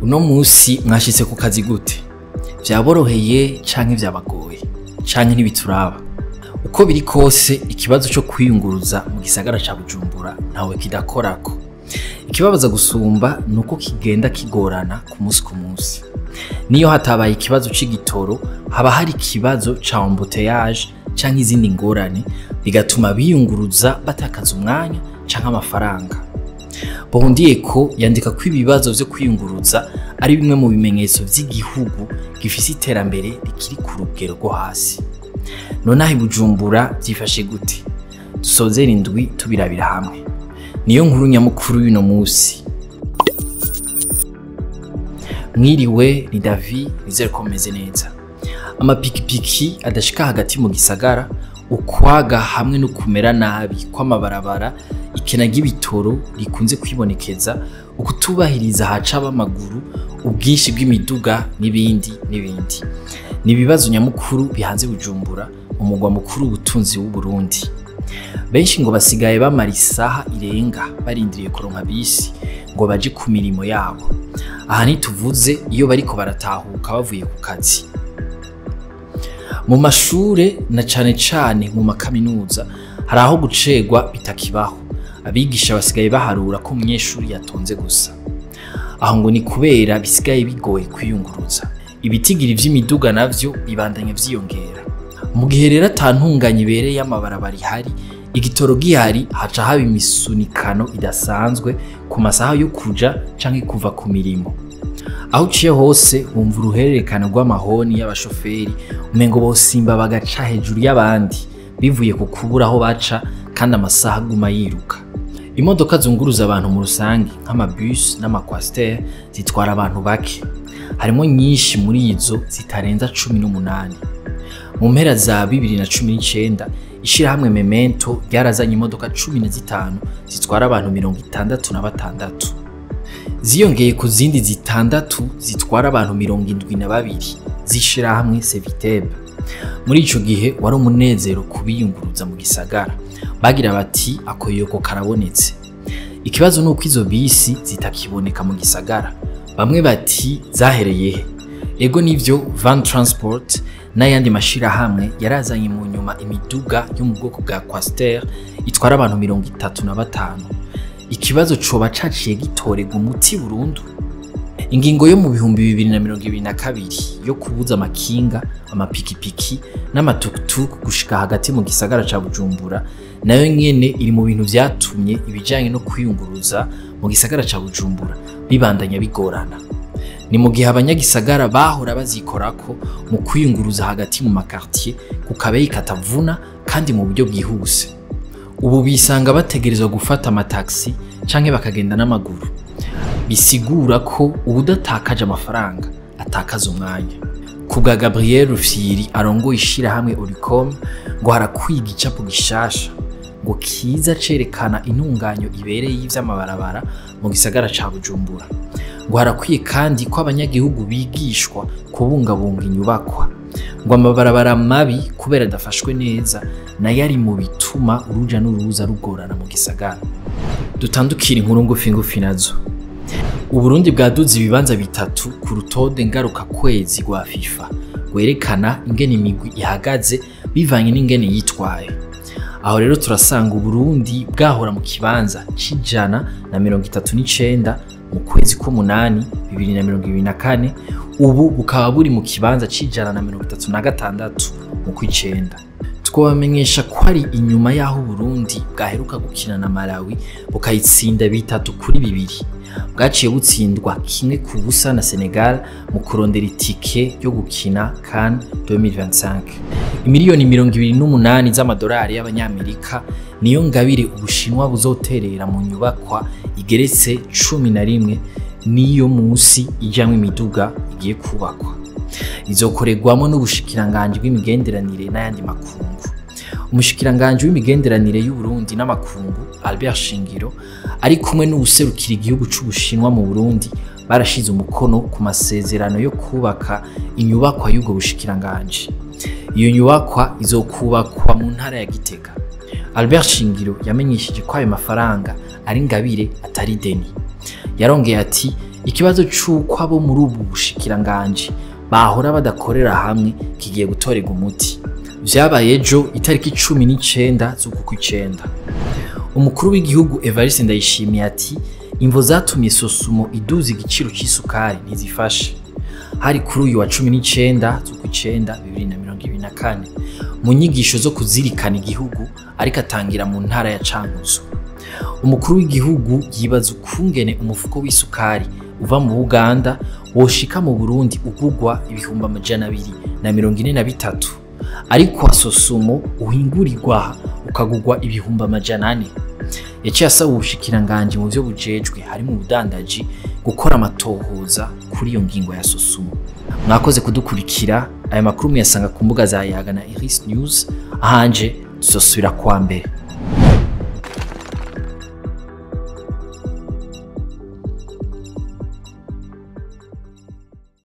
Uno musi mwashitse ku kazi gute? Vyaboroheye canke vyabagoye? Canke ntibituraba? Uko biri kose ikibazo co kwiyunguruza mu gisagara ca Bujumbura ntawe kidakorako. Ikibabaza gusumba nuko kigenda kigorana ku musi ku musi. Niyo hatabaye ikibazo c'igitoro, haba hari ikibazo ca embouteillage canke izindi ngorane, bigatuma biyunguruza batakaza umwanya canke amafaranga. Bondiyeko yandika ko ibibazo vyo kwiyunguruza ari bimwe mu bimenyetso vy'igihugu gifise iterambere rikiri ku rugero rwo hasi. None aho i Bujumbura vyifashe gute? Dusozere indwi tubirabira hamwe. Niyo nkuru nyamukuru y'uno musi. Mwiriwe, ni Davi, nizere ko mumeze neza. Amapikipiki adashika hagati mu gisagara, ukwaga hamwe no kumera nabi kw'amabarabara, ikena ry'ibitoro rikunze kwibonekeza, ukutubahiriza ahaca ab'amaguru, ubwinshi bw'imiduga n'ibindi n'ibindi. Ni ibibazo nyamukuru bihanze Bujumbura, umugwa mukuru w'ubutunzi w'Uburundi. Benshi ngo basigaye bamara isaha irenga barindiriye kuronka bisi ngo baje ku mirimo yabo. Aha ntituvuze iyo bariko baratahuka bavuye ku kazi. Mu mashure na cane cane mu makaminuza hari aho gucerwa bitakibaho. Abigisha basigaye baharura ko umunyeshuri yatonze gusa. Aho ngo ni kubera bisigaye bigoye kwiyunguruza. Ibitigiri vy'imiduga navyo bibandanya vyiyongera. Mu gihe rero ata ntunganya ibereye y'amabarabara ihari, igitoro gihari haca haba imisunikano idasanzwe ku masaha yo kuja canke kuva ku mirimo. Aho uciye hose wumva uruhererekane rw'amahoni y'abashoferi, umengo bosimba bagaca hejuru y'abandi bivuye ku kubura aho baca kandi amasaha aguma yiruka. Imodoka zunguruza abantu mu rusangi nk'amabus n'amakwasiteri zitwara abantu bake. Harimo nyinshi muri izo zitarenza 18. Mu mpera za 2019 ishirahamwe Memento ryarazanye imodoka 15 zitwara abantu 66. Ziyongeye ku zindi zitandatu zitwara abantu 72 z'ishirahamwe Seviteb. Muri ico gihe wari umunezero kubiyunguruza mu gisagara. Bagira bati akoyoko karabonetse. Ikibazo nuko izo bisi zitakiboneka mu gisagara. Bamwe bati zahereye he? Ego nivyo, Van Transport n'ayandi mashirahamwe yarazanye mu nyuma imiduga yo mu bwoko bwa Coaster itwara abantu 35. Ikibazo coba caciye gitorerwa umuti burundu. Ingingo yo mu 2022 yo kubuza amakinga, amapikipiki n'amatukutuku gushika hagati mu gisagara ca Bujumbura nayo nyene iri mu bintu vyatumye ibijanye no kwiyunguruza mu gisagara ca Bujumbura bibandanya bigorana. Ni mu gihe abanyagisagara bahora bazikorako mu kwiyunguruza hagati mu makartier ku kabeyi katavuna kandi mu buryo bwihuse. Ubu bisanga bategerezwa gufata amataxi canke bakagenda n'amaguru. Bisigura ko uwudatakaje amafaranga atakaza umwanya. Kubwa Gabriel Rufyiri arongoye ishirahamwe Oricom, ngo harakwiye igicapo gishasha ngo kiza cerekana intunganyo ibereye y'ivy'amabarabara mu gisagara ca Bujumbura. Ngo harakwiye kandi ko abanyagihugu bigishwa kubungabunga inyubakwa. Ngo amabarabara mabi kubera adafashwe neza nayo ari mu bituma uruja n'uruza rugorana mu gisagara. Dutandukira inkuru ngufi ngufi nazo. Uburundi bwaduze ibibanza bitatu ku rutonde ngaruka kwezi rwa FIFA rwerekana ingene imigwi ihagaze bivanye n'ingene yitwaye. Aho rero turasanga Uburundi bwahora mu kibanza c'139 mu kwezi k'umunani 2024, ubu bukaba buri mu kibanza c'136 mu kw'icenda. Twabamenyesha ko ari inyuma y'aho Uburundi bwaheruka gukina na Malawi bukayitsinda 3-2. Bwaciye butsindwa 1-0 na Senegal mu kurondera itike yo gukina CAN 2025. Imiliyoni 28 z'amadolari y'abanyamerika niyo ngabire Ubushinwa buzoterera mu nyubakwa igeretse 11 niyo musi ijamwo imiduga igiye kubakwa. Izokorerwamo n'ubushikiranganji bw'imigenderanire n'ayandi makungu. Umushikiranganji w'imigenderanire y'Uburundi n'amakungu Albert Shingiro ari kumwe n'uwuserukira igihugu c'Ubushinwa mu Burundi barashize umukono ku masezerano yo kubaka inyubakwa y'ubwo bushikiranganji. Iyo nyubakwa izokubakwa mu ntara ya Gitega. Albert Shingiro yamenyesheje ko ayo mafaranga ari ingabire atari deni. Yarongeye ati Ikibazo c'uko abo muri ubu bushikiranganji bahora badakorera hamwe kigiye gutorerwa umuti. Vyabaye ejo itariki 19 z'uku kw'icenda. Umukuru w'igihugu Evariste Ndayishimiye ati imvo zatumye Sosumo iduza igiciro c'isukari ntizifashe. Hari kuri uyu wa 19 z'ukw'icenda 2024 mu nyigisho zo kuzirikana igihugu ariko atangira mu ntara ya Cankuzo. Umukuru w'igihugu yibaza ukungene umufuko w'isukari uva mu Buganda woshika mu Burundi ugugwa 243,000, ariko wa Sosumo uhingurirwa ukagugwa 400,000. Yaciye asaba ubushikiranganji mu vyo bujejwe harimo ubudandaji gukora amatohoza kuri iyo ngingo ya Sosumo. Mwakoze kudukurikira. Aya makuru muyasanga ku mbuga za Yaga na Iris News. Ahanje tuzosubira kuwa mbere.